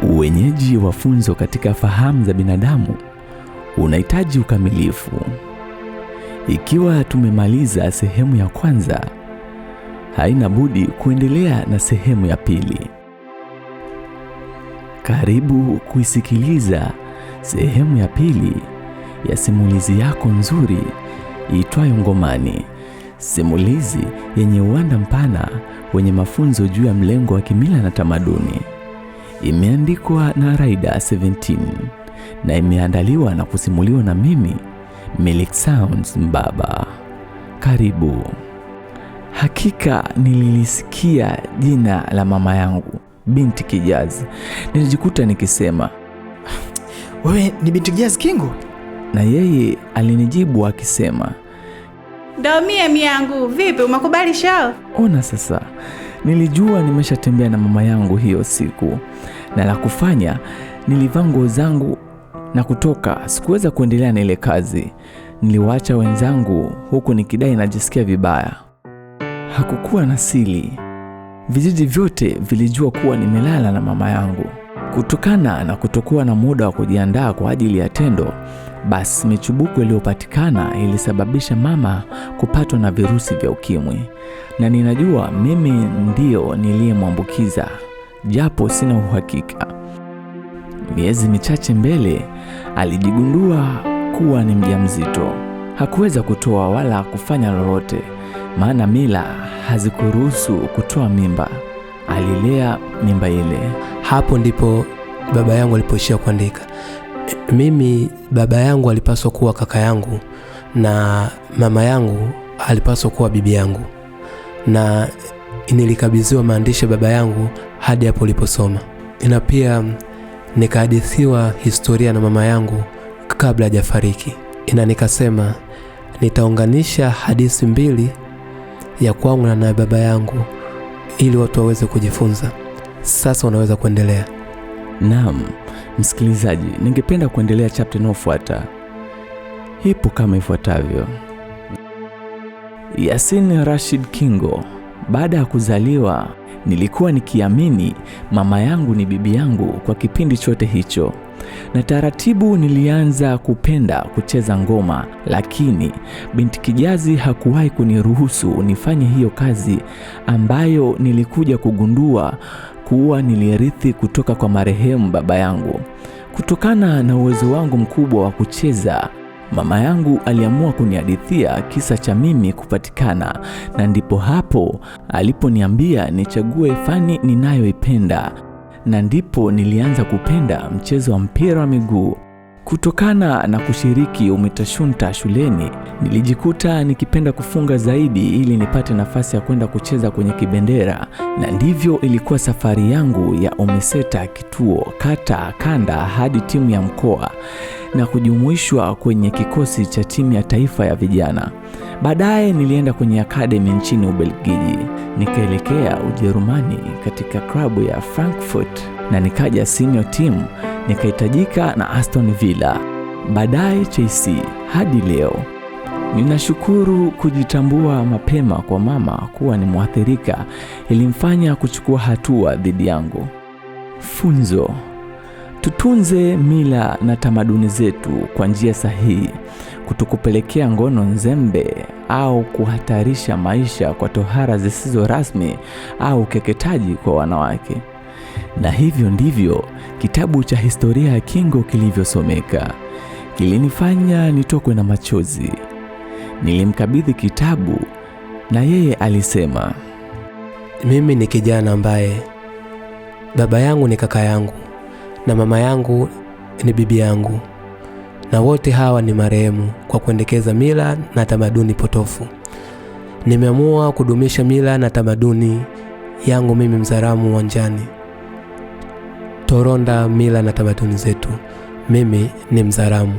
Uwenyeji wa funzo katika fahamu za binadamu unahitaji ukamilifu. Ikiwa tumemaliza sehemu ya kwanza, haina budi kuendelea na sehemu ya pili. Karibu kuisikiliza sehemu ya pili ya simulizi yako nzuri iitwayo Ngomani, simulizi yenye uwanda mpana wenye mafunzo juu ya mlengo wa kimila na tamaduni. Imeandikwa na Raida 17 na imeandaliwa na kusimuliwa na mimi Milik Sounds Mbaba. Karibu. Hakika nililisikia jina la mama yangu Binti Kijazi, nilijikuta nikisema, Wewe ni Binti Kijazi Kingo? Na yeye alinijibu akisema, Ndo mie miangu, vipi umekubali shao? Ona sasa, nilijua nimeshatembea na mama yangu hiyo siku, na la kufanya nilivaa nguo zangu na kutoka. Sikuweza kuendelea na ile kazi. Niliwaacha wenzangu huku nikidai najisikia vibaya. Hakukuwa na siri. Vijiji vyote vilijua kuwa nimelala na mama yangu. Kutokana na kutokuwa na muda wa kujiandaa kwa ajili ya tendo, basi michubuko iliyopatikana ilisababisha mama kupatwa na virusi vya ukimwi, na ninajua mimi ndio niliyemwambukiza, japo sina uhakika. Miezi michache mbele alijigundua kuwa ni mjamzito. Hakuweza kutoa wala kufanya lolote, maana mila hazikuruhusu kutoa mimba. Alilea mimba ile. Hapo ndipo baba yangu alipoishia kuandika. Mimi baba yangu alipaswa kuwa kaka yangu na mama yangu alipaswa kuwa bibi yangu, na nilikabidhiwa maandishi ya baba yangu hadi hapo uliposoma, na pia nikahadithiwa historia na mama yangu kabla hajafariki, na nikasema nitaunganisha hadithi mbili ya kwangu na baba yangu ili watu waweze kujifunza. Sasa unaweza kuendelea. Naam, msikilizaji, ningependa kuendelea chapter inayofuata. Ipo kama ifuatavyo. Yasin Rashid Kingo, baada ya kuzaliwa nilikuwa nikiamini mama yangu ni bibi yangu kwa kipindi chote hicho, na taratibu nilianza kupenda kucheza ngoma, lakini Binti Kijazi hakuwahi kuniruhusu nifanye hiyo kazi ambayo nilikuja kugundua kuwa nilirithi kutoka kwa marehemu baba yangu. Kutokana na uwezo wangu mkubwa wa kucheza, mama yangu aliamua kunihadithia kisa cha mimi kupatikana, na ndipo hapo aliponiambia nichague fani ninayoipenda, na ndipo nilianza kupenda mchezo wa mpira wa miguu. Kutokana na kushiriki umitashunta shuleni, nilijikuta nikipenda kufunga zaidi ili nipate nafasi ya kwenda kucheza kwenye kibendera, na ndivyo ilikuwa safari yangu ya UMISETA kituo, kata, kanda hadi timu ya mkoa na kujumuishwa kwenye kikosi cha timu ya taifa ya vijana. Baadaye nilienda kwenye academy nchini Ubelgiji, nikaelekea Ujerumani katika klabu ya Frankfurt na nikaja senior team, nikahitajika na Aston Villa, baadaye Chelsea hadi leo. Ninashukuru kujitambua mapema kwa mama kuwa ni mwathirika ilimfanya kuchukua hatua dhidi yangu. Funzo: tutunze mila na tamaduni zetu kwa njia sahihi, kutokupelekea ngono nzembe au kuhatarisha maisha kwa tohara zisizo rasmi au ukeketaji kwa wanawake. Na hivyo ndivyo kitabu cha historia ya Kingo kilivyosomeka. Kilinifanya nitokwe na machozi. Nilimkabidhi kitabu na yeye alisema, mimi ni kijana ambaye baba yangu ni kaka yangu na mama yangu ni bibi yangu, na wote hawa ni marehemu kwa kuendekeza mila na tamaduni potofu. Nimeamua kudumisha mila na tamaduni yangu mimi Mzaramo uwanjani. Toronda mila na tamaduni zetu. Mimi ni Mzaramo.